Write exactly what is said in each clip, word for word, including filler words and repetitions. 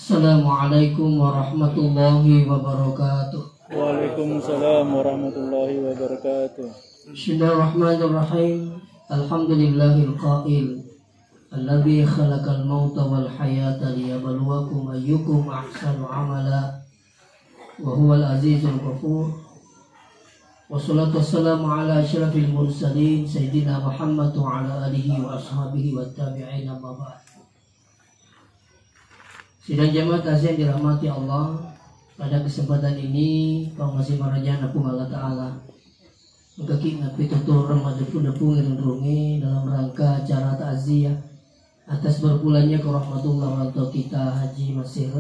Assalamualaikum warahmatullahi wabarakatuh. Waalaikumsalam warahmatullahi wabarakatuh. Bismillahirrahmanirrahim. Alhamdulillahil qail, alladzi khalaqal mauta wal hayata liyabluwakum ayyukum ahsanu amala, wa huwal azizul ghafur. Wassalatu wassalamu ala asyrafil mursalin, Sayyidina Muhammad wa ala alihi wa ashabihi wa tabi'in, amma ba'd. Sidang jamaah takziah yang dirahmati Allah, pada kesempatan ini, pammasé marajana Puang Allah Ta'ala, engkaki napitutureng maddepu-depu ngiring-rungi dalam rangka acara takziah atas berpulangnya ke rahmatullah orang tua kita Haji Masir.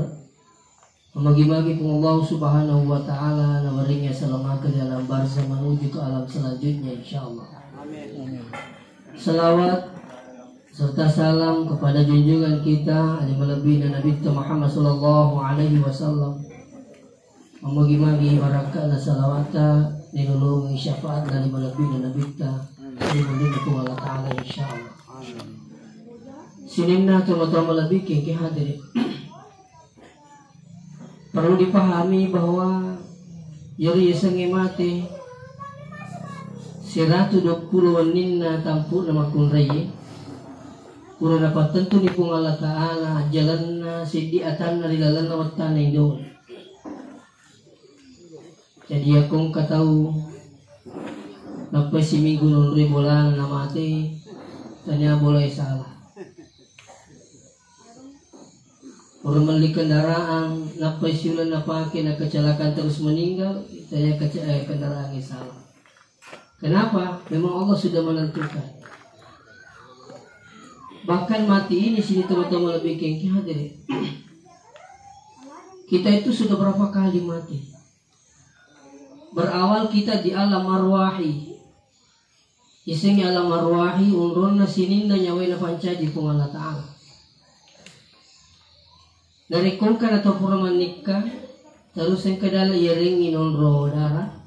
Magi-magi Puang Allah Subhanahu wa Ta'ala nawaringi asalamaka di alam barzah menuju ke alam selanjutnya, insyaallah. Amin. Salawat serta salam kepada junjungan kita, ali malebbi na Nabi Muhammad sallallahu alaihi wasallam. Magi-magi barakka na salawata, nilolongi syafaat na ali malebbi na Nabi ta, ali malebbi na Puang Allah Ta'ala, insyaallah. Sininna tomatoa malebbi kengke hadirin. Perlu dipahami bahwa iyaro yasengnge mate, siratu duappulo wenninna tampu'na makkunraie, pura napattentuni Puang Allah Ta'ala ajjalenna seddi atanna ri lalenna wettanna indo'na. Jadi, yakko engka tau nappai siminggu nonroi bolana namate, tania bolae salah. Orang melli kendaraan, nappai siuleng napake, na kecelakaan terus meninggal, tania kece-, eh, kendaraannya salah. Kenapa? Memang Allah sudah menentukan. Bahkan mati ini, sini teman-teman lebih kengki hadirin. Kita itu sudah berapa kali mati? Berawal kita di alam arwahi. Yasengnge alam arwahi, onronna sininna nyawae napancaji Puang Allah Ta'ala. Narekko engka na tau pura mannikka, terus engka dala iyarengngi nonro darah,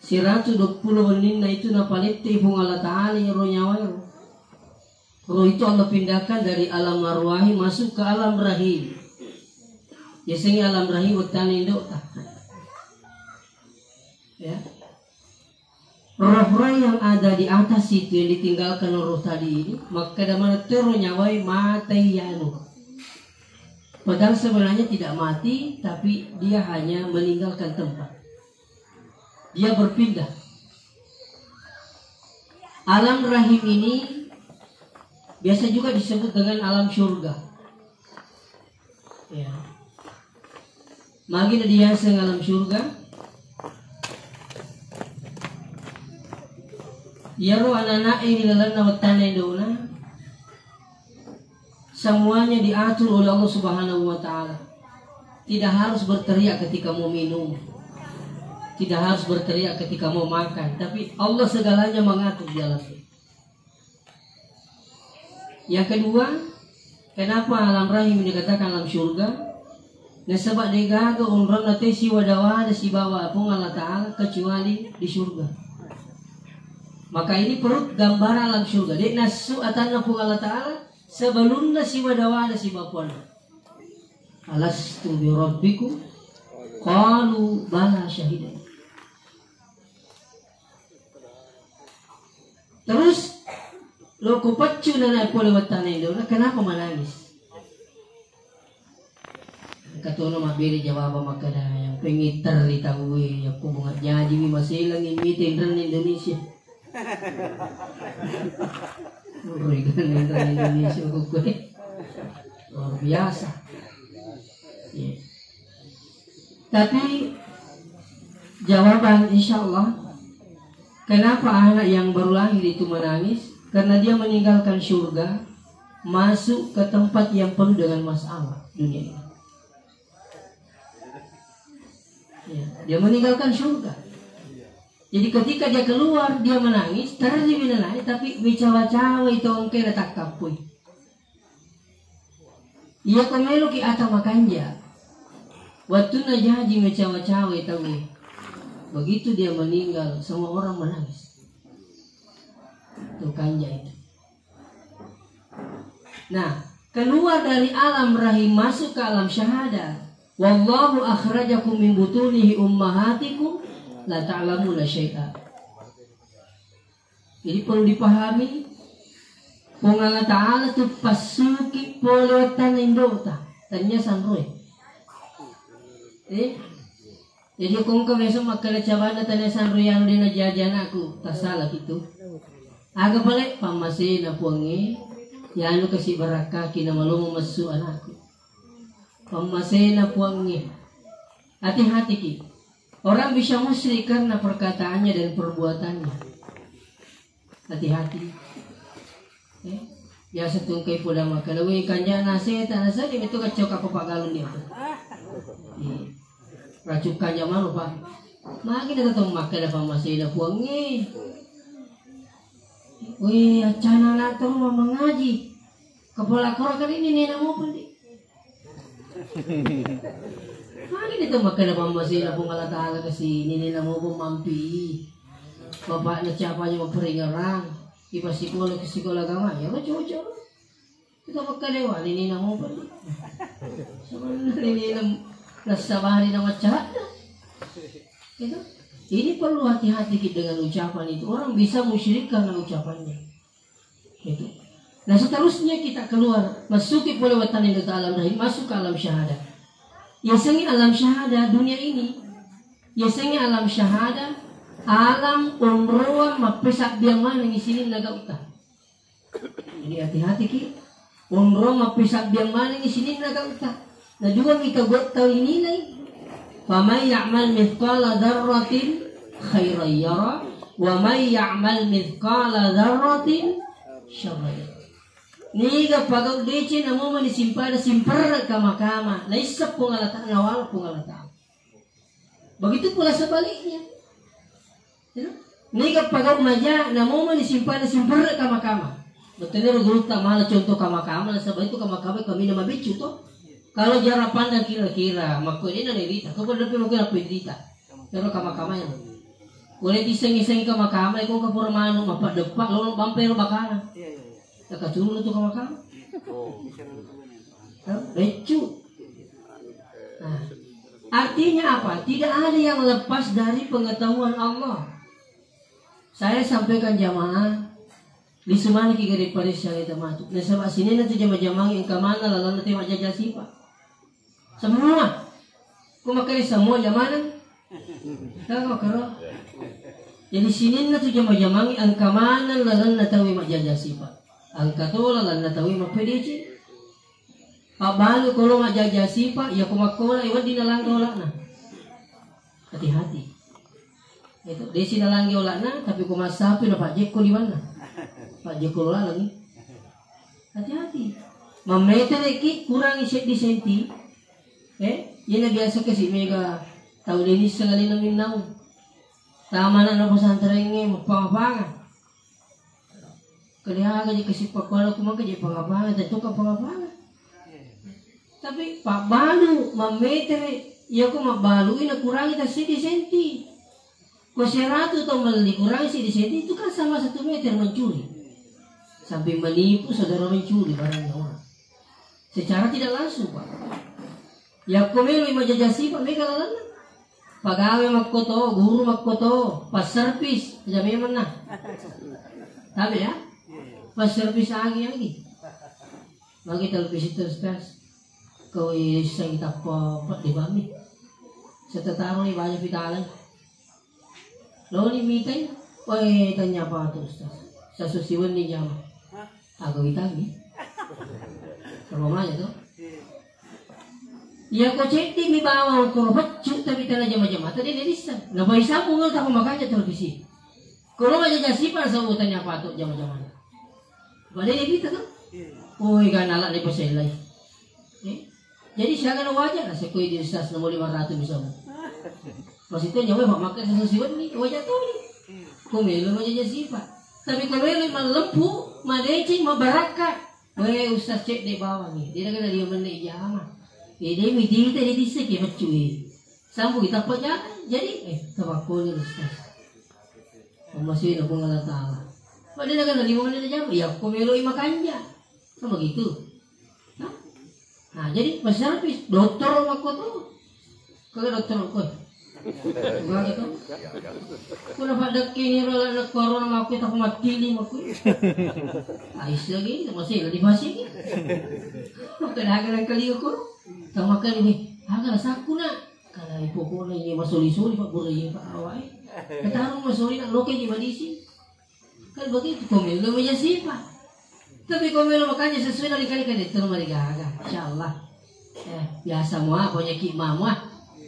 siratu duappulo wenninna itu napalettei Puang Allah Ta'ala iyaro nyawaero. Roh itu Allah pindahkan dari alam arwahi masuk ke alam rahim. Yasengnge alam rahim wettanna indo'ta. Ya. Roh-roh yang ada di atas itu, yang ditinggalkan roh tadi ini, makkeda maneng tero nyawae matei anu. Padahal sebenarnya tidak mati, tapi dia hanya meninggalkan tempat. Dia berpindah. Alam rahim ini biasa juga disebut dengan alam surga. Ya. Magi na diaseng alam surga? Iyaro anana'e ri lalenna wettanna indo'na, semuanya diatur oleh Allah Subhanahu wa Ta'ala. Tidak harus berteriak ketika mau minum. Tidak harus berteriak ketika mau makan. Tapi Allah segalanya mengatur di alam itu. Yang kedua, kenapa alam rahim dikatakan alam surga? Nasaba de'gaga onronna te siwada-wada sibawa Puang Allah Ta'ala kecuali di surga. Maka ini perut gambaran alam surga. De' nassu atanna Puang Allah Ta'ala sebelumna siwada-wada sibawa Puang. Alastu bi rabbikum? Qalu bala syahidna. Terus, loko peccu nana pole wettanna indo'na, kenapa menangis? Engka tono mabbere jawabang makkeda, yang pengitter ri tauwe, yakko bunga jaji mi maselengi mite inrenna Indonesia. Roi kan inrenna Indonesia kukue. Luar biasa. Iya. Tapi jawaban, insya Allah, kenapa anak yang baru lahir itu menangis? Karena dia meninggalkan surga, masuk ke tempat yang penuh dengan masalah dunia ini. Ya, dia meninggalkan surga. Jadi ketika dia keluar, dia menangis, terjadi menangis, tapi mecawa-cawa itu engkena takkappui. Iyako meloki ata makanja, wettunna jaji mecawa-cawai tauwe. Begitu dia meninggal, semua orang menangis. Itu kanja itu. Nah, Keluar dari alam rahim masuk ke alam syahadah. Wallahu akhrajakum min butunihi ummahatikum la ta'lamuna syai'a. Jadi perlu dipahami, Puang Allah Ta'ala tu passuki pole wettanna indota, tania sanroe. Eh? Jadi ko engka biasa makkeda cabanna tania sanroe anu de najaji anakku, tasala kitu. Aga pale pammasena Puangnge, yanu kasi barakkaki namalomo messu anakku. Pammasena Puangnge. Hati-hati ki. Orang bisa musyrik karena perkataannya dan perbuatannya. Hati-hati. Eh, biasa tungkai poda makkeda, "Wei, kanjana seta, nasadi metu kacau kappa paggalung dia." Iya. Racukka jamanu, Pak. Magi na tetong makkeda pammasena Puangnge. Wei, accana na terus mengaji. Kepala koro kan ini nena mau pendi. Magi na tetong makkeda pammasena Puang Allah Ta'ala ke sini, nena mau pun mampi. Bapaknya siapa aja mau peringerang. Ipa sekolah ke sekolah agama, ya, cocok. Kita makkeda wani nina mopa. Sebenarnya nina nassabari na macca hadda. Gitu. Ini perlu hati-hati ki dengan ucapan itu. Orang bisa musyrik karena ucapannya. Gitu. Nah, seterusnya kita keluar, masuki pole wettanna Indota alam rahim, masuk ke alam syahadah. Yasengnge alam syahadah dunia ini. Yasengnge alam syahadah, alam onroang mappesabbiang manengngi sininna gau'ta. Jadi hati-hati ki. Onro mappesabbiang manengngi sininna gau'ta. Na dua mi tau gau tau ininai. Faman ya'mal mithqala dzarratin khairan yara, wa man ya'mal mithqala dzarratin syarran yara. Niga pagau deceng namo mani simpada simperre kama-kama. Naisseng Puang Allah Ta'ala, nawala Puang Allah Ta'ala. Begitu pula sebaliknya. Ya. Niga pagau maja, namo mani simpada simperre kama-kama. Betulnya gurutta mala contoh kama-kama, nasaba itu kama-kama kaminang mabeccu to. Kalau jarak pandang kira-kira, makko ini nani rita, kau pada lebih mungkin apa rita. Terus kama-kama yang. Boleh diseng-iseng kama-kama, kau kapur manu, apa depak, lo bampe lo bakana. Iya, iya, iya. Takaturu tu kama-kama. Oh. Hah? Beccu. Nah, artinya apa? Tidak ada yang lepas dari pengetahuan Allah. Saya sampaikan jamaah, lisu maneng ki gare paressa le tamatu. Nasaba sininna tu jama-jamang engka maneng lalenna te majjaja sipa. Semua. Ku makkeda semua jamaneng. Tahu karo? Jadi sininna tu jama-jamang engka maneng lalenna tau majjaja sipa. Engka to lalenna tau mappedeceng. Pabbalu kolo majjaja sipa, iya ko makkola, iya wedding nalangga ola'na. Hati-hati. Itu, desi nalangga ola'na, tapi ko massapi na pajjekko limanna. Pajjekko ola'na ni. Hati-hati. Mammetere ki kurangi seddi senti. Eh, iyana biasa kasi mega tau de nisseng alena minnau. Tamana na pesantrengnge, mapanga-panga. Kaliaga je kasi pakkuala ku maka je panga-panga, tentu ka panga-panga. Tapi pabbalu, mammetere, iya ko mabbalui nakurangi ta seddi senti. Ko seratu tau melli kurangi seddi senti itu kan sama satu meter mencuri. Sampai menipu saudara mencuri barangnya orang. Secara tidak langsung, Pak. Yakko melo majjaja sipa mega lalenna. Pagawe makkoto, guru makkoto, pas servis, aja memang nah. Tabe ya? Pas servis agi-agi. Magi televisi terus, Kas. Kau iseng tappa empat di bami. Setetaro ni banyak vitalai. Loni mitai, wae tanya apa tu Ustaz? Sasusi wenni jama. Aga witangi. Sama aja tu. Iya ko ceddi mi bawang ko peccu tapi tena jama-jama tadi ni lisa. Napa isamu ngel tak makanya televisi. Kalau aja jasipan sabu tanya apa tu jama-jama. Bale kita tu. Oi kan anak ni pasal lain. Eh? Jadi siaga na wajar, nah, sekoi di Ustaz nomor lima ratus bisa. Maksudnya nyawa Pak Makar sesuai ni, wajar tuh ni. Ko melo majjaja sipa. Tapi ko melo malempu, madeceng, mabarakka. Weh, Ustaz cek de bawang ni. Dia kena dia mende jama. Eh, dia miti kita dia disse ke macui. Sambu kita apa jalan. Jadi, eh, tawakkol ni Ustaz. Masih nak Allah Ta'ala. Pada nak kena lima menit jam, ya ko melo makanja. Sama gitu. Nah, jadi masyarakat dokter makko tu. Kagak dokter makko. Kagak gitu. Kuna pada kini rola nak corona makko tak mati makko. Ais lagi, masih lagi masih. Bukan agak kali aku. Sama kali nih. Agak sakuna. Kalau pokoknya ini masoli-soli pak boleh pak awai. Ketaruh masoli nak loke di madisi. Kan begitu, komelo meja sipa. Tapi komelo makanya sesuai dari kali kan itu mari gaga, insyaallah. Eh, biasa mua penyakit mamua,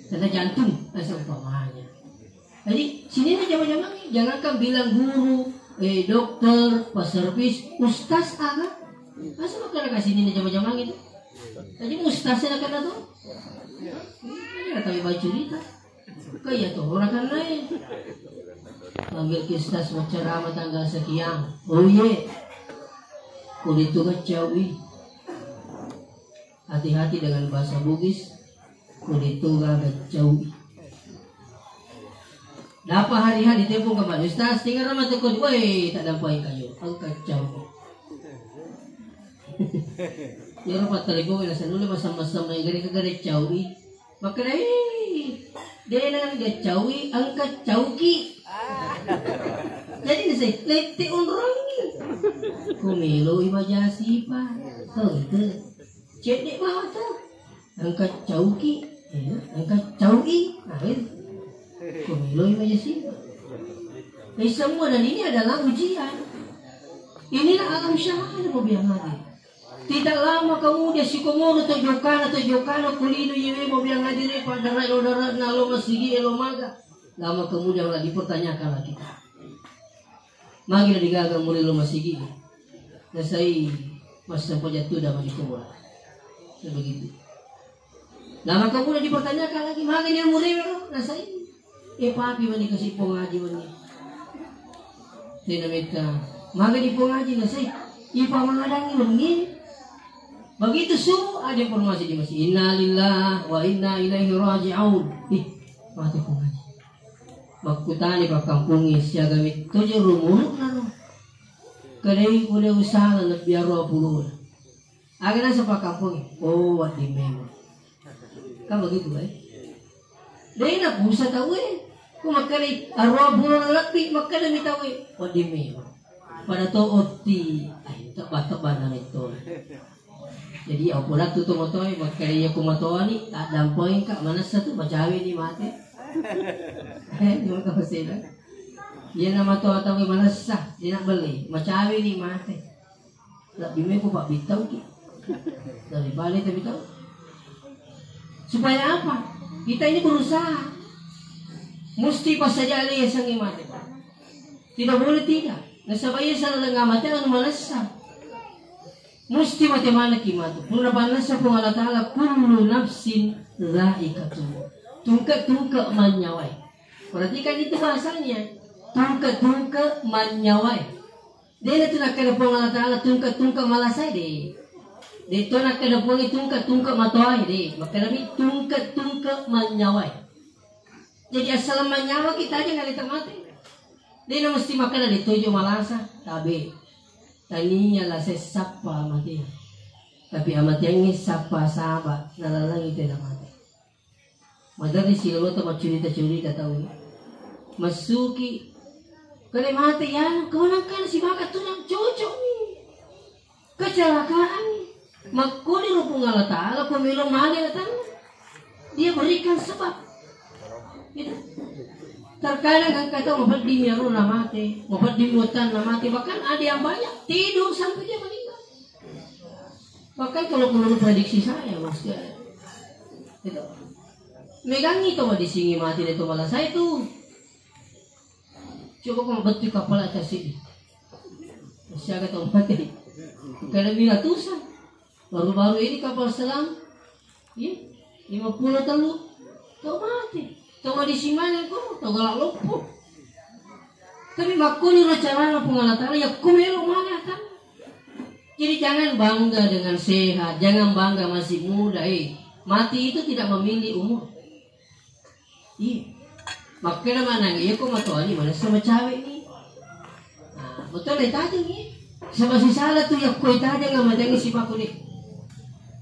kena jantung, eh, seumpamanya. Jadi sini nih jama-jama nih, jangankan bilang guru, eh, dokter, peservis, ustaz aga. Masa lo kena kasih ini jama-jama gitu? Jadi ustaznya kena tuh. Ini kata baca cerita. Kaya to ora kan lain. Ambil kistas maccarama tanggal sekian. Oh iye. Kuditu gacawi. Hati-hati dengan bahasa Bugis. Kuditu gacawi. Dapat hari-hari telepon ke Pak Ustaz, tinggal nama tekon, woi, tak dapat kayu, angkat jauh. Ya, rupa telepon, nasa dulu, masam-masam, yang gede-gede jauh. Makkedai, de' nengka caui, engka cauki. Jadi nisai lette onrongi. Ko meloi maja sipa. Tau itu. Cedde' bawa tu. Engka cauki. Ya, engka caui. Nah, itu. Ko meloi maja sipa. Eh, semua dan ini adalah ujian. Inilah alam syahadah, mau bilang lagi. Tidak lama kemudian, sikomoro to jokana, to jokana, kulino yewe mau bilang hadire, pada rai lo darat na lo masigi lo maga. Lama kemudian lah dipertanyakan lagi. Magi na digaga muri lo masigi. Nasai masa pajatu da mani komola. Nah, begitu. Lama kemudian dipertanyakan lagi, magi na muri lo? Nasai. Eh, papi mani kasi pongaji mani. Tena metta, magi di pongaji na sai. Ipa mangadangi wenni. Begitu subuh ada informasi di masjid. Innalillah wa inna ilaihi raji'un. Ih, mati pongaji. Makkutani pakkampungi siaga mittojo rumuruk naro. Kadai udah usaha lebih arwah puluh. Aga naseng pakkampungi, oh, wedding memang. Kan begitu, eh? De' napusa tauwe. Ko makkeda, arwah pulona lebbi, makkeda mi tauwe, wedding memang. Pada to otti, ai, tebba-tebba na metto. Jadi, apa lattu to matoa, makkeda iya ko matoani, taddampengka, manessa tu, macawe ni mate. Eh, nurut apa sih, dah? Iya na matoa tauwe manessa, de' nabelli, macawe ni mate. Lebbi meko pabbittauki. Dari bale tapi tahu. Supaya apa? Kita ini berusaha. Musti passajali yasengnge mate, Pak. Tidak boleh tidak. Nasaba iya sallaleng mate anu manessa. Musti mate manekki matu. Pura pannessa Puang Allah Ta'ala, kullu nafsin dha'iqatul maut. Tungke-tungke manyawai. Perhatikan itu bahasanya. Tungke-tungke manyawai. De' na tu nakkeda Puang Allah Ta'ala tungke-tungke malasai, de'. De' to nakkeda Puang tungke-tungke matoai, de'. Makkeda mi tungke-tungke manyawai. Jadi assaleng manyawa kita aja naleta mate. De' na mesti makkeda de' tojo malasa, tabe. Tania lasai sappa amatea. Tapi amateangnge sappa saba, nalalangi tena mate. Maderri silolota maccurita-curita tau. Massuki. Kale mate ya, kemenangkan si maka tunang cocok ni. Kecelakaan. Makkoni ro Puang Allah Ta'ala ko melo male datang. Dia berikan sebab. Gitu. Terkadang engka tau mapedding ya ro na mate, mapedding buatan na mate, bahkan ada yang banyak tidur sampai dia meninggal. Bahkan kalau menurut prediksi saya, Mas, ya, itu. Megangi to madisingi mati de' to malasai tu. Coba ko bettu kapal atas ini. Siaga tau mati. Kada bila tusa. Baru-baru ini kapal selam. Iya. Lima puluh telu. Tau mati. Tau madising mana ko? Tau galak loppo. Tapi makkoni ro carana Puang Allah Ta'ala, ya kumelo mana kan? Jadi jangan bangga dengan sehat, jangan bangga masih muda, eh. Mati itu tidak memilih umur. Iya. Makkeda manang iya ko matoani manessa macawe ni. Nah, betul deh tajeng ni. Sama si salah tu ya koi tajeng sama tajeng si paku ni.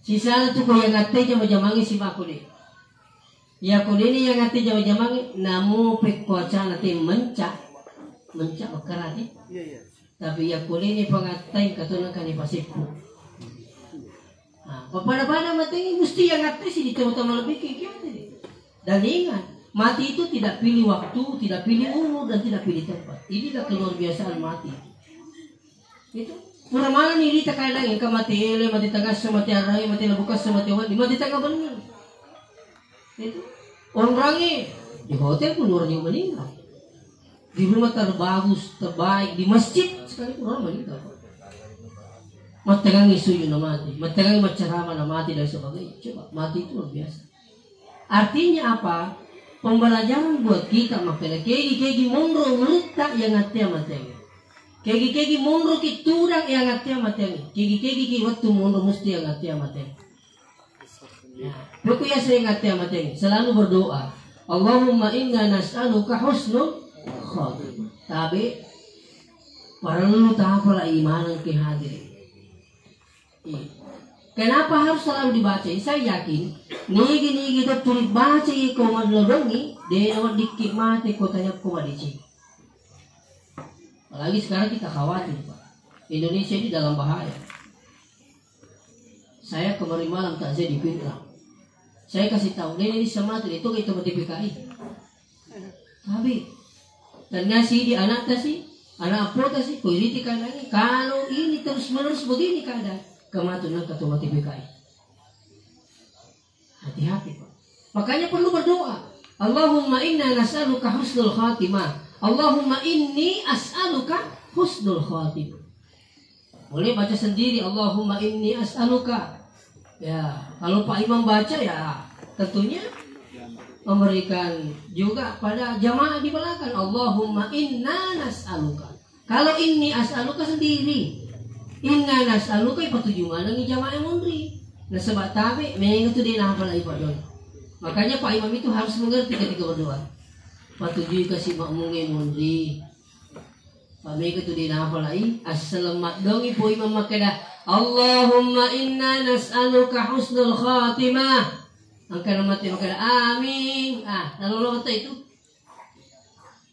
Sisana tu ko yang ngatte jama-jamangi si makkude. Iya ko deni yang ngatte jama-jamangi, namo pekko acana te menca, menca bekerati. Iya, iya. Tapi iya ko deni pangattai katona kani paseppu. Nah, pada-pada mate ini mesti yang ngatte si di teman-teman lebih kayak gitu. Dan ingat, mati itu tidak pilih waktu, tidak pilih umur, dan tidak pilih tempat. Inilah keluar biasaan mati. Itu pura maneng ni rita kaedangnge, engka mate ele, mate tangasso, mate arai, mate labukasso, mate wenni, mate tengnga benni. Itu onrangnge di hotel pun orang juga meninggal. Di rumah terbagus, terbaik, di masjid sekalipun orang meninggal. Mattengangi sujud na mati, mattengangi maccarama na mati dan sebagainya. Coba, mati itu luar biasa. Artinya apa? Pembelajaran buat kita, makanya kegi-kegi monro ulutta yang ngatte mateng. Kegi-kegi monro ki tudang yang ngatte mateng. Kegi-kegi ki wettu monro musti yang ngatte mateng. Nah, pokoknya saya ngatte mateng, selalu berdoa. Allahumma inna nas'aluka husnul khatimah. Tapi perlu tapala imanang ke hadir. Iya. Kenapa harus selalu dibaca? Saya yakin, nigi-nigi tu tuli baca ko mallodongi, de naweddikki mate ko tanya ko madeceng. Apalagi sekarang kita khawatir, Pak. Indonesia ini dalam bahaya. Saya kemarin malam takziah di Pinrang. Saya kasih tahu, nenek ini sama tuh, itu itu T P K I. Tapi ternyata si di anak tasi, anak apa tasi, kau ini kalau ini terus menerus begini keadaan, kematunan ketua T P K I. Hati-hati, Pak. Makanya perlu berdoa. Allahumma inna nas'aluka husnul khatimah. Allahumma inni as'aluka husnul khatimah. Boleh baca sendiri, Allahumma inni as'aluka. Ya, kalau Pak Imam baca, ya tentunya memberikan juga pada jamaah di belakang. Allahumma inna nas'aluka. Kalau inni as'aluka sendiri, inna nas'aluka ipatuju manengi jamaah monri. Nasaba tabe mega tu de nahafalai padon. Makanya Pak Imam itu harus mengerti ketika berdoa. Patujui kasi makmunge monri. Pak mega tu de nahafalai, assaleng maddongi Pak Imam makkeda, Allahumma inna nas'aluka husnul khatimah. Angkana mate makkeda, amin. Ah, lalu lo itu.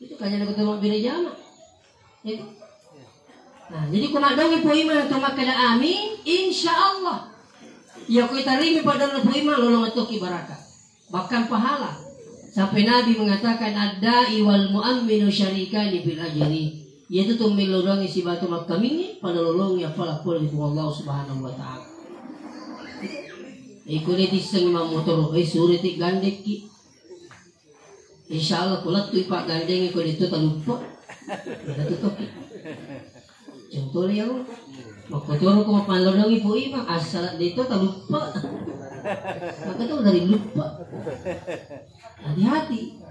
Itu kan jadi ketemu beda jama. Itu. Nah, jadi ko maddongi Pak Imam tu makkeda amin, insya Allah. Ya ko tarimi padon Pak Imam lolong toki baraka. Bahkan pahala. Sampai Nabi mengatakan ad-da'i wal mu'amminu syarikani fil ajri. Yaitu tu melolongi sibatu makkamingi pada lolongi apala pole di Allah Subhanahu wa taala. Iko de tisseng Imam motoro, eh sure ti gandekki. Insya Allah, ko lettu ipaggandengi ko de to taluppa. Iya tu to. Contoh ya, makkotoro ko mapallodongi Pak Imam, asal de to taluppa. Maka to dari lupa. Hati-hati.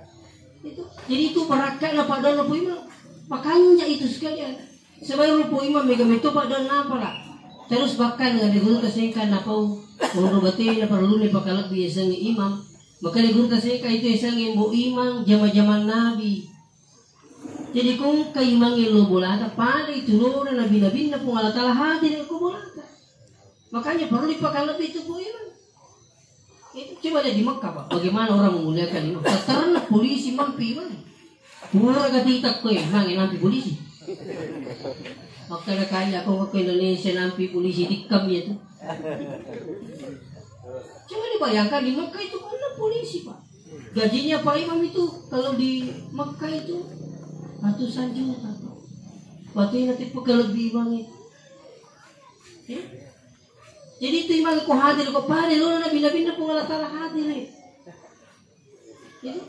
Itu. Jadi itu barakka na padon Pak Imam. Makanya itu sekalian. Sebagai Pak Imam mega metto padon napa lah. Terus bahkan dengan guru tasengka napau. Menurut batena perlu ni pakalebbi yasengnge imam. Makanya guru taseka itu yasengnge Mbo Imang jama-jaman Nabi. Jadi ko engka imangnge lo bolata, pada itu lona nabi-nabinna Puang Allah Taala hadir ko bolata. Makanya perlu dipakalebbi itu Mbo Imang. Itu coba lihat di Mekah, Pak. Bagaimana orang memuliakan imam? Ternyata polisi mampi imam. Pura gati takko e, mange nampi polisi. Makkeda kali aku ke Indonesia nampi polisi, tikam ya tu. Coba dibayangkan di Mekah itu mana polisi, Pak. Gajinya Pak Imam itu kalau di Mekah itu ratusan juta, Pak. Waktu ini tipe kalau di imam itu. Ya? Jadi itu imang ko hadir ko pare lo nabi-nabi na Puang Allah Taala hadir. Itu.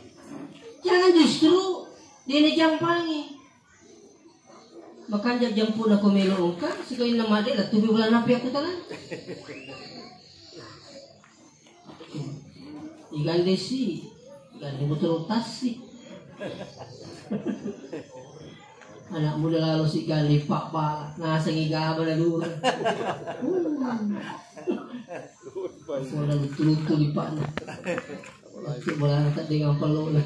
Jangan justru dia ne jampangi. Makanja jampu na ko melo engka, siko inna made la tubi bulan napi aku tanah. Igande si, igande motor tassi. Anak muda lalo si gande pak bala, nasengi gaba na dura. Soda lutu-lutu di pak na. Itu bola na tadi ngampel lo na.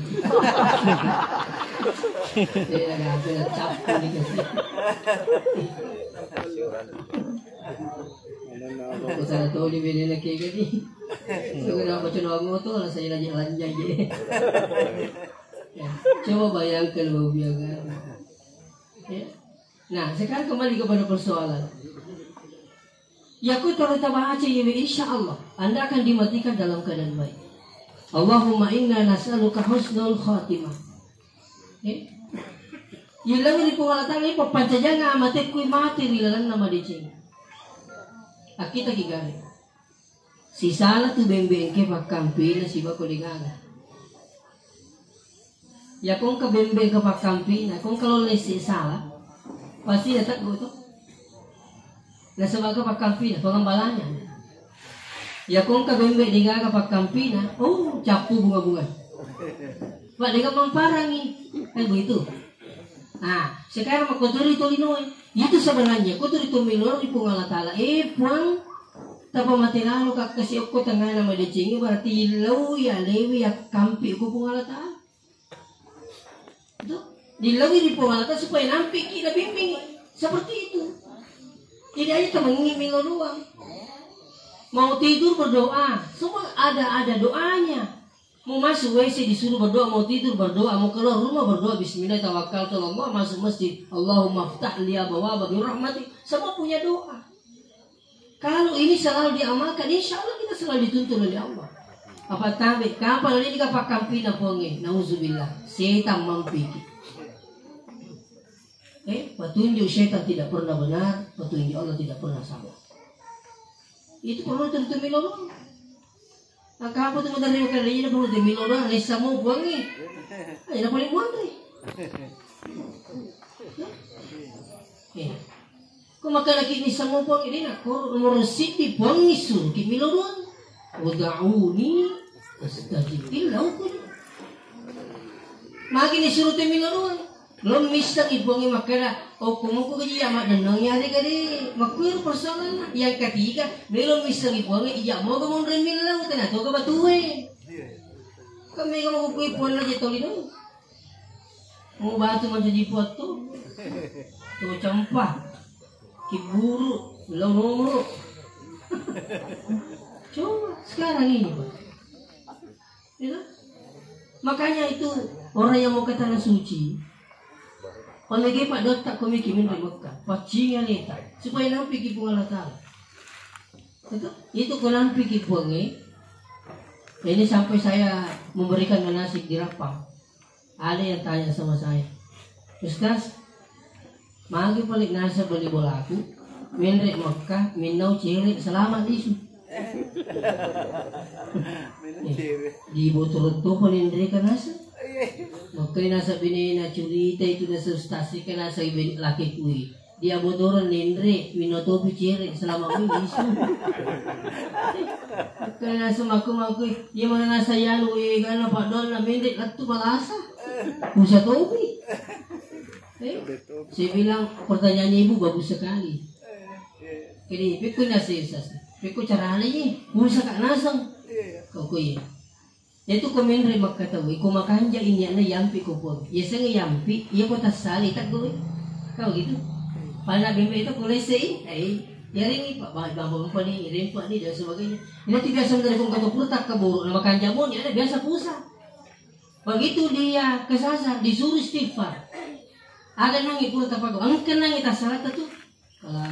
Eh, ada apa ya, cap dikasih. Kota toli bedena kayak gini. Segera baca doang motor, saya lagi lanjai je. Ya, coba bayangkan, Bapak Ibu, ya kan? Ya. Nah, sekarang kembali kepada persoalan. Yaku terus baca ini, insya Allah Anda akan dimatikan dalam keadaan baik. Allahumma inna nas'aluka husnul khatimah. Eh? Yellau ri Puang Allah Ta'ala, papancajangan amatekku mati ri lalenna madeceng. Akkita ki gare. Sisala tu bembe engke pakkampina siba ko degaga. Ya kongka bembe ke pakkampina, kongka lo lesse sala, pasti ya teggu tu. Nasaba ke pakkampina, pengembalanya. Ya kongka bembe degaga pakkampina, oh, cappu bunga-bunga. Pak, dega mamparangi. Kan begitu. Nah, sekarang makkotori tolinoe. Itu sebenarnya kotori to melo ri Puang Allah Ta'ala. Eh, Puang, tapa mate lalo kakkasi okko tengana madecengi, berarti illau ya lewi ya kampi ko Puang Allah Ta'ala. Itu dilawi ri Puang Allah Ta'ala supaya nampiki na bimbing. Seperti itu. Jadi aja temengi melo doang. Mau tidur berdoa, semua ada-ada doanya. Mau masuk W C disuruh berdoa, mau tidur berdoa, mau keluar rumah berdoa, Bismillah tawakkaltu Allah, masuk masjid, Allahumma ftah li abwaba bi rahmati, semua punya doa. Kalau ini selalu diamalkan, insya Allah kita selalu dituntun oleh Allah. Apa tabe, kapal ini kapakkampina Puangnge, nauzubillah, setan mampiki. Eh, petunjuk setan tidak pernah benar, petunjuk Allah tidak pernah salah. Itu perlu tentu melo doang. Engka apa tu maderri makkeda, iya, perlu tu melo doang, naisseng mo Puangnge. Aja na paling muanre. Eh. Ko makkeda ki naisseng mo Puangnge, de na, ko nomor siddi Puangnge suruh ki melo doang. Ud'uni astajib. Illa uku. Magi ni suruh te melo doang. Lo missengi Puangnge makkeda, okko muku gaji iya maddennong iya de gade. Makkuero persoalanna. Yang ketiga, melo missengi Puangnge iya moga monroi millau, tena toga batue. Kan mega makukui Puanna je toli dong. Mau batu mancaji Puang tu. Tu campa. Kiburu, lo nomoro. Coba sekarang ini, Pak. Ya kan? Makanya itu orang yang mau ke tanah suci, pamegai Pak dotta ko miki menre Mekah, paccingi aleta, supaya nampiki Puang Allah Ta'ala. Itu, itu ko nampiki Puangnge. Ini sampai saya memberikan manasik di Rappang. Ada yang tanya sama saya, Ustaz, magi paling nasa beli bolaku, menre Mekah, minnau cere, selamat lisu. Di botoro to paling reka nasa. Makkai nasa binena curita itu nasa ustaz ke nasa ibe laki kui. Dia botoran lenre, minotopi cere, selama kui lisu. Makkai nasa maku-maku, dia mana nasa yanu, eh, karena Pak Don na menre, lettu balasa. Usa topi. Eh, saya bilang pertanyaannya ibu bagus sekali. Jadi, pikku nasa ustaz. Pikku caranya, usa kak nasang. Kau kui. Iyatu ko menre makkatauwe, ko makanja i niatna yampi ko Puang. Yasengnge yampi, iya ko tassali taggoe. Kau gitu. Pada bembe itu ko lesse i, eh, yarengngi, Pak, ba-, bambu empani, rempa ni dan sebagainya. Ina tu biasa menari kong kato pura takkaburu, na makanja mo niatna biasa pusa. Begitu dia kesasar, disuruh istighfar. Aga nangi pura tapagau, engka nangi tassalata tu. Kala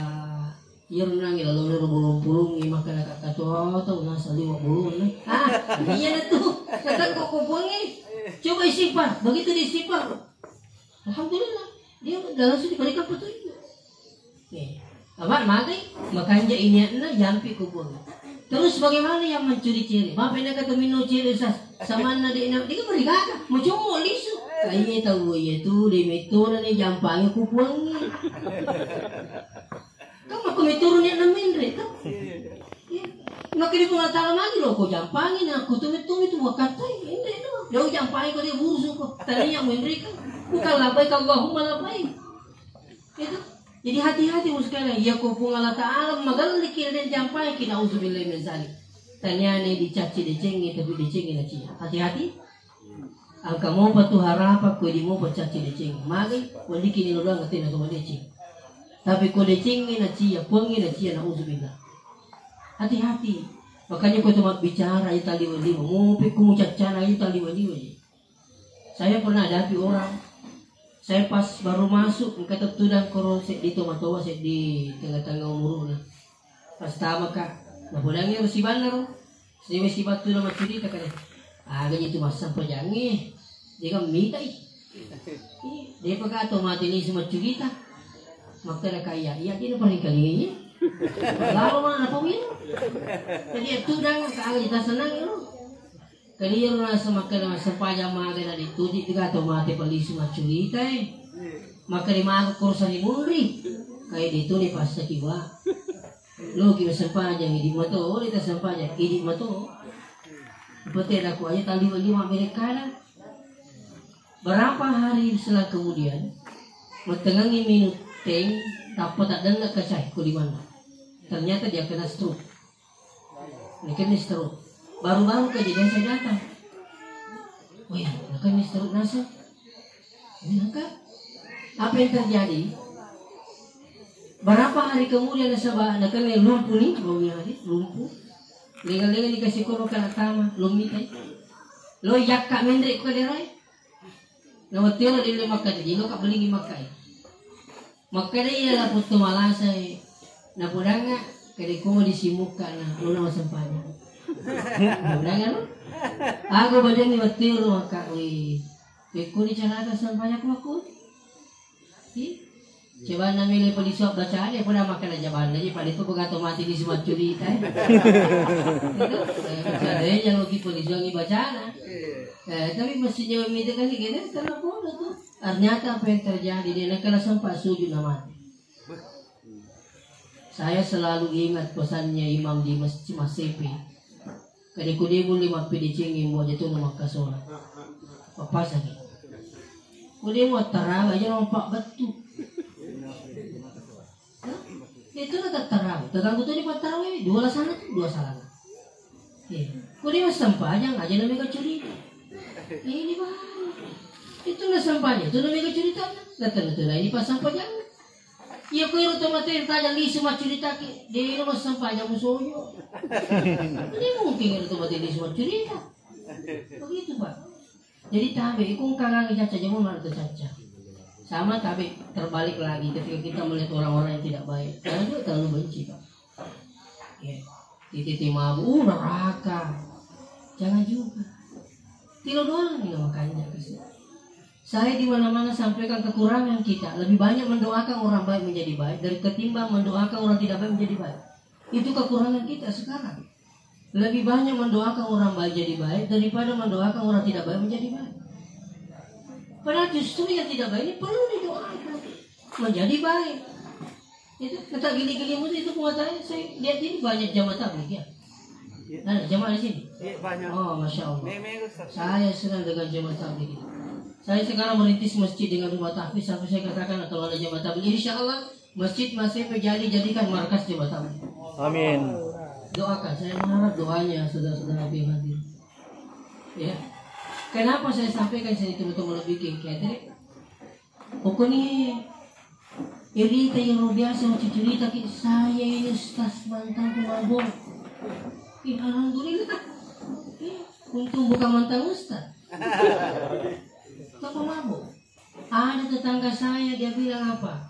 iyaro nangi lalona ro bolong-bolongngi, makkeda kakka to tau nasa liwa bolongna. Ah, iyana tu. Kata ko ko Puangnge. Coba istighfar. Begitu dia istighfar, alhamdulillah. Dia langsung diberikan petunjuk. Eh, apa magai? Makanja i niatna yampi ko Puang. Terus bagaimana yang mencuri cere? Bapak ini kata minno cere, Ustaz. Samanna de na, dia beri kata. Mau cuma lisu. Kaiye tau iya tu, de metona ne jampangi ku Puangnge. Kan makko metoro niatna menre tu. Iya. Makanya Puang Allah Ta'ala magi lo ko jampangi na, ko tume-tume tu wakattai, enre tu. Jauh jampangi ko dia burusu ko. Tania menre kan. Bukan labbaik Allahumma labbaik. Itu. Jadi hati-hati mu sekalian. Iya ko Puang Allah Ta'ala magalliki dan jampangi ki, nauzubillahi min zalik. Taniane dicacci decengi, tapi decengi na cia. Hati-hati. Engka mopa tu harapang ko idi mopa cacci deceng. Magi, weddikki ni doang tena to madeceng. Tapi ko decengi na cia, Puangnge na cia, nauzubillah. Hati-hati. Makanya ko to mabbicara aja taliwe-liwe. Mupi ku mucaccana aja taliwe-liwe. Saya pernah hadapi orang. Saya pas baru masuk, engka tettudang koro seddi tomatoa, seddi tengah-tengah umuruna. Pas tama ka, napodangi ro sibanna ro. Siwe sibattu na maccurita kale. Aga ji tu massampajangnge. Dega mitai. Ih, depa ka to mate ni si maccurita. Makkeda ka iya, iya dina paling kalingi. Lalo mana apa wino. Jadi tudang ka aga ditasenang ro. Kaliru rasa makkeda massempajang maga na dituji tu ka to mate palisu maccurita e. Makkeda maga kursa ni munri. Kayak dituni pasta kiwa. Loki massempajang, idi mato, ori tassempajang, idi mato. Ipatera ku aja tali wali mabberekkana. Berapa hari selang kemudian, mattengangi minum teh, tappa taddenna kacai kulimanna. Ternyata dia kena stroke. Ini kena stroke. Baru-baru kejadian saya datang. Wih, ini kena stroke nasa. Ini angka. Apa yang terjadi? Berapa hari kemudian nasaba nakena lumpuh ni, bau yang hari lumpuh. Lenga-lenga ni kasih koro kana tama, lummi tai. Lo yakka menre ko derai. Na wattero delle makkeda, dino ka belingi makkai. Makkeda iya la puttu malasai. Napodangnga, kede ko di simukka na, lo na masempanya. Napodangnga lo. Aku badanni wattero makka, wih. Pekko ni calaka sempanya ko aku. Ih. Coba na mele polisuang bacana, pura makkeda jabanna ji, pada itu begato mati di semacurita. Itu, eh, bacana ya, jangan ki polisuangi bacana. Eh, tapi masih jauh mita kan, kira telepon tuh. Ternyata apa yang terjadi, dia nakala sempat sujud na mati. Saya selalu ingat pesannya imam di Mas-, Masepe. Kade ko de mulle mappedecengi mua jatona makkasola. Papasaki. Ko de muattarawa aja na mappabbattu. Itu na tattarawa. Terganggu tu di pattarawa ini. Dua lasana tu, dua salana. Iya. Ko de massempajang aja na mega curita. Ini baru. Itu na sempajang, itu na mega curita. Na tena-tena ini passampajang. Iya, ko ero to mate tajang lisu maccuritaki, de ero massempajang musojo. Jadi mungkin ero to mate lisu maccurita. Begitu, Pak. Jadi tabe, iku engka ngang caca jamu mana tu caca. Sama tabe terbalik lagi ketika kita melihat orang-orang yang tidak baik. Jangan juga terlalu benci, Pak. Ya. Titi mabuk, uh, neraka. Jangan juga. Tilo doang nih makanya kasih. Saya di mana-mana sampaikan kekurangan kita. Lebih banyak mendoakan orang baik menjadi baik dari ketimbang mendoakan orang tidak baik menjadi baik. Itu kekurangan kita sekarang. Lebih banyak mendoakan orang baik jadi baik daripada mendoakan orang tidak baik menjadi baik. Padahal justru yang tidak baik ini perlu didoakan menjadi baik. Itu kata gili-gili mutu itu pengetahuan saya lihat ini banyak jamaah tabligh ya. Ada jamaah di sini? Iya, banyak. Oh, masya Allah. Memang, Ustaz. Saya senang dengan jamaah tabligh ini. Saya sekarang merintis masjid dengan rumah tahfiz sampai saya katakan kalau ada jamaah tabligh, insya Allah masjid masih menjadi jadikan markas jamaah tabligh. Amin. Doakan, saya mengharap doanya saudara-saudara yang hadir. Ya. Kenapa saya sampaikan sini teman-teman lebih ke Catherine? Pokoknya irita iyaro biasa ucurita ki saya ini ustaz mantan ku mabok. Ih, alhamdulillah. Ih, untung bukan mantan ustaz. Kau mabok. Ada tetangga saya dia bilang apa?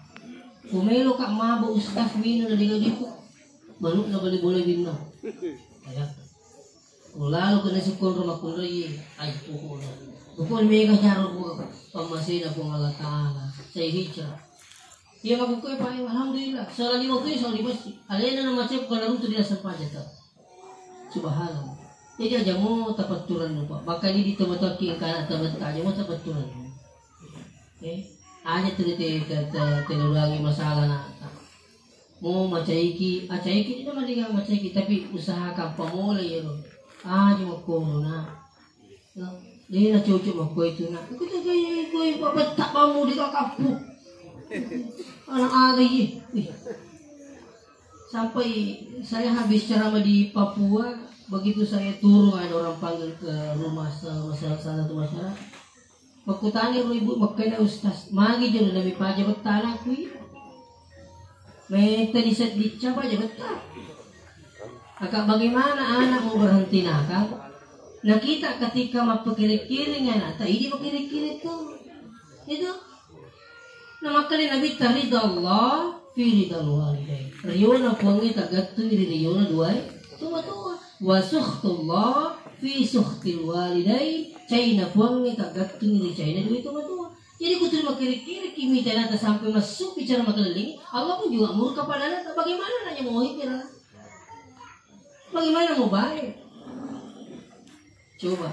Kumelo kak mabok ustaz minum dari diku. Manuk na beli boleh minum. Ya. Ulalo kena sukkunro makkunroi, ai pokokna. Pokokna mega caro ku pammasena Puang Allah Ta'ala. Saya hijrah. Iya makkukue Pak, alhamdulillah. Sala lima kue sala di masjid. Alena na macet bukan runtu di nasempajang tau. Subhanallah. Jadi aja mo tapatturan lupa. Maka di temataki engkana tabetta aja mo tapatturan. Eh, aja tu te te te telurangi masalah na. Mo macaiki, acaiki, tidak mendingan macaiki, tapi usahakan pamole ya lo. Ah, cuma kono na. No, dia na cocok mako itu na. Aku tak kaya kau yang buat betak kamu di kakakku. Anak aga ye. Ih. Sampai saya habis ceramah di Papua, begitu saya turun ada orang panggil ke rumah sa-, masyarakat, salah satu masyarakat. Makkutani ro ibu, makkeda ustaz, magi jolo nabi paja betta anakku iya. Metta diseddicca paja betta. Maka bagaimana anak mau berhenti nakal? Nah, kita ketika mappekiring-kiring anakta, idi makiring-kiring tu. Itu. Nah, makanya Nabi, "Ridha Allah fi ridhal walidain." Riona Puangnge tagattung ri riona duae tu matua. "Wa sukhtullah fi sukhtil walidain." Caina Puangnge tagattung ri caina duae tu matua. Jadi kutu makiring-kiring ki mita anakta sampai masuk bicara makelilling, Allah pun juga murka pada anakta. Bagaimana anaknya mau hijrah? Bagaimana mau baik? Coba.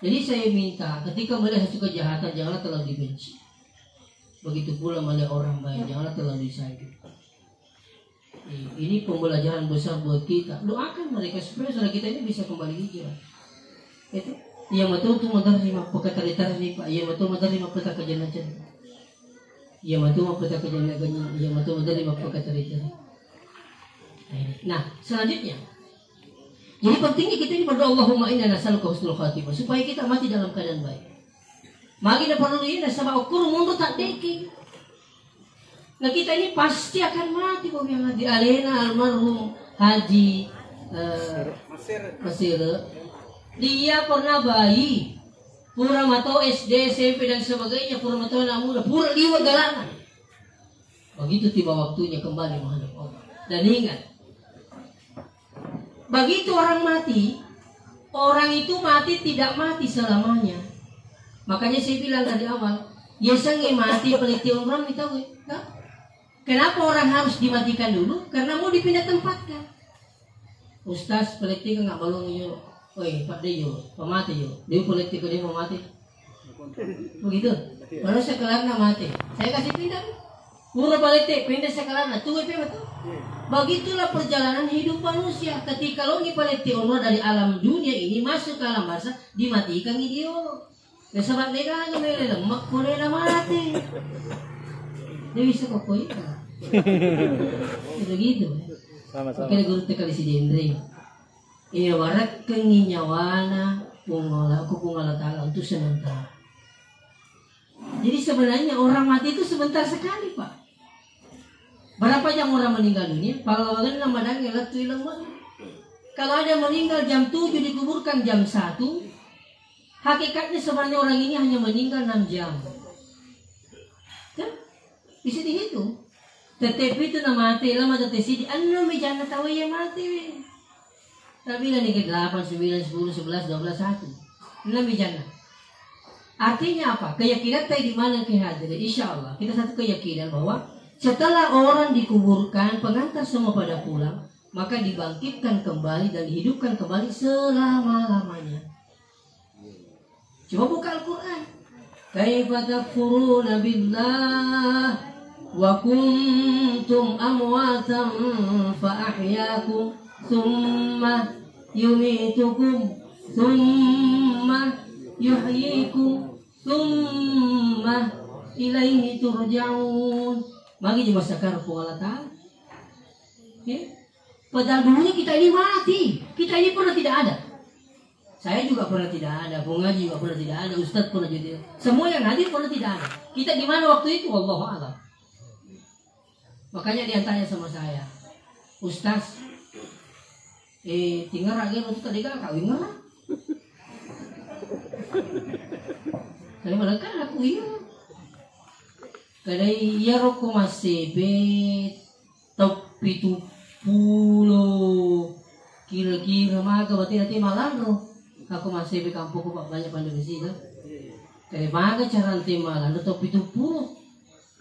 Jadi saya minta, ketika melihat satu kejahatan, janganlah terlalu dibenci. Begitu pula melihat orang baik, janganlah terlalu disayang. Ini pembelajaran besar buat kita. Doakan mereka supaya saudara kita ini bisa kembali hijrah. Itu. Iya, betul tuh, menerima pekerjaan nih, Pak. Iya, betul, menerima pekerjaan aja. Iya, betul, pekerjaan aja. Iya, betul, menerima pekerjaan. Nah, selanjutnya, jadi pentingnya kita ini berdoa, "Allahumma inna nas'aluka husnul khatimah," supaya kita mati dalam keadaan baik. Magi na perlu ini, nasaba ukur mundur tak deki. Nah, kita ini pasti akan mati, Pak, yang mati. Alena almarhum Haji eh, Masir. Dia pernah bayi, pura mato S D, S M P dan sebagainya, pura mato anak muda, pura liwa galana. Begitu tiba waktunya kembali menghadap Allah. Dan ingat, begitu orang mati, orang itu mati tidak mati selamanya. Makanya saya bilang dari awal, ya sange mati peliti orang itu, nah? Kenapa orang harus dimatikan dulu? Karena mau dipindah tempatkan. Ustaz, peliti nggak balong yo. Oi, Pak Deyo, pamati yo. Dia peliti ke dia pamati. Begitu. Baru sekelarna mati. Saya kasih pindah. Pura palette, pindah sekelarna. Tuh, itu betul. Begitulah perjalanan hidup manusia. Ketika longi palette ono dari alam dunia ini masuk ke alam barzah, dimatikan dia. Ya, sebab dia kan mele lemak, boleh mati. Dia bisa kok itu. Begitu. Sama-sama. Oke, guru tekali si Dendre. Iya, warekkengngi nyawana Puang Allah, ku Puang Allah Ta'ala untuk sementara. Jadi sebenarnya orang mati itu sebentar sekali, Pak. Berapa jam orang meninggal dunia? Pallawangenna madangnge lettu ilmu. Kalau ada yang meninggal jam tujuh, dikuburkan jam satu, hakikatnya sebenarnya orang ini hanya meninggal enam jam. Kan? Bisa dihitung. Tette pitu na mate, lama tette sidi, enam mi janna tau iya mate. Tapi lagi ke delapan, sembilan, sepuluh, sebelas, dua belas, satu. Enam mi janna. Artinya apa? Keyakinan tadi di mana ke hadir? Insya Allah, kita satu keyakinan bahwa setelah orang dikuburkan, pengantar semua pada pulang, maka dibangkitkan kembali dan dihidupkan kembali selama-lamanya. Coba buka Al-Quran. Kaifa takfuruna billah wa kuntum amwatan fa ahyakum thumma yumitukum thumma yuhyikum thumma ilaihi turja'un. Magi cuma sakar Allah Ta'ala. Oke? Padahal dulunya kita ini mati. Kita ini pernah tidak ada. Saya juga pernah tidak ada, Bung Haji juga pernah tidak ada, Ustadz pernah juga tidak. Semua yang hadir pernah tidak ada. Kita di mana waktu itu? Wallahu a'lam. Makanya dia tanya sama saya, "Ustadz, eh, tinggal lagi waktu tadi kan kawin ngerang?" Tadi malah kan aku iya. Kadai iya rokok masih bet. Tau pitu pulo kira-kira maga berarti nanti malanro. Aku masih di kampungku, Pak, banyak pandai besi kan. Kayak maga cara nanti malanro tau pitu pulo.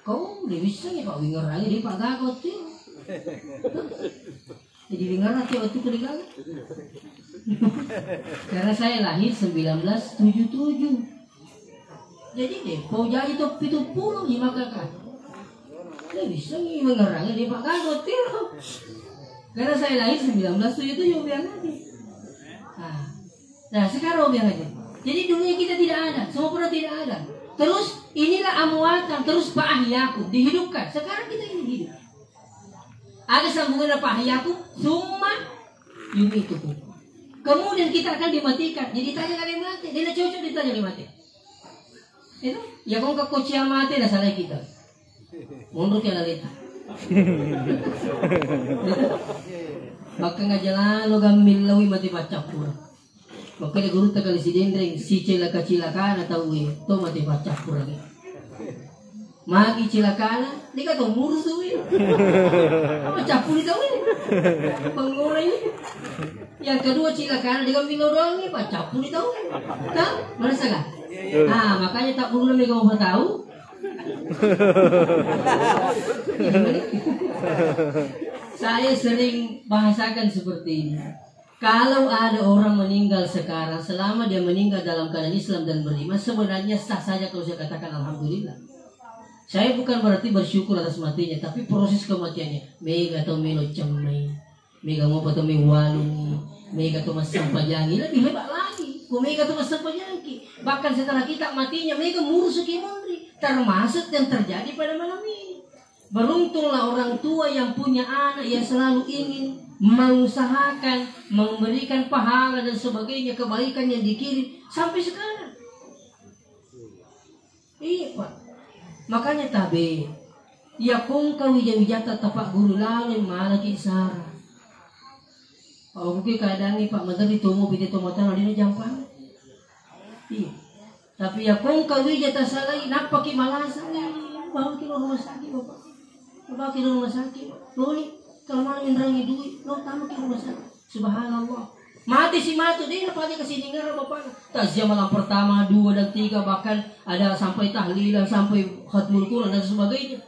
Kau udah bisa ya, Pak, wingerangi di Pak Gagot tuh. Jadi wingeran tuh waktu ku di Gagot. Karena saya lahir sembilan belas tujuh tujuh. Jadi deh, pau jadi to pitu pulo lima kakak. Dia bisa nih mengerangnya dia Pak Gagot tuh. Karena saya lahir sembilan belas tujuh tujuh biar nanti. Nah, nah, sekarang biar aja. Jadi dulunya kita tidak ada, semua pernah tidak ada. Terus inilah amwatan, terus fa ahyakum, dihidupkan. Sekarang kita ini hidup. Ada sambungan fa ahyakum, summa yumitukum. Kemudian kita akan dimatikan. Jadi tanya kalian mati, dia cocok ditanya kalian mati. Itu, ya kong ke kuciang mate na salai kita. Mundur ke lalita. Makkangajja lalo gammil lawi mate paccappura. Makkeda gurutta kali Sidenreng, sicilaka-cilakana tauwe to mate paccappura. Magi cilakana, deka to murusu wi. Apa cappuli tauwe? Pangolai. Yang kedua cilakana deka milo doang wi, apa cappuli tauwe? Tah? Merasa gak? Ah, makanya tak perlu mega mau tahu. Saya sering bahasakan seperti ini. Kalau ada orang meninggal sekarang, selama dia meninggal dalam keadaan Islam dan beriman, sebenarnya sah saja kalau saya katakan alhamdulillah. Saya bukan berarti bersyukur atas matinya, tapi proses kematiannya. Mega to melo cemmai, mega mopa to mewalungi, mega to massempajangi, lebih hebat lagi. Ko mega to massempajangi, bahkan setelah kita matinya, mega murusuki monri, termasuk yang terjadi pada malam ini. Beruntunglah orang tua yang punya anak yang selalu ingin mengusahakan, memberikan pahala dan sebagainya, kebaikan yang dikirim sampai sekarang. Iya, Pak. Makanya tabe, ya kongka wija-wijata tapak guru laleng malaki sara. Pak, oke keadaannya, Pak, materi tomo pite tomatana dina jampang. Iya. Tapi ya kongka wija tasalai, nappaki malasa, eh, bawa ki lo rumah sakit, Bapak. Bawa ki lo rumah sakit, Pak. Loni, kalau mana minrangi duit, lo tamu ki rumah sakit. Subhanallah. Mati si matu, dia apa aja kesini ngarang bapaknya. Takziah malam pertama, dua dan tiga, bahkan ada sampai tahlilan, sampai khatmul Quran dan sebagainya.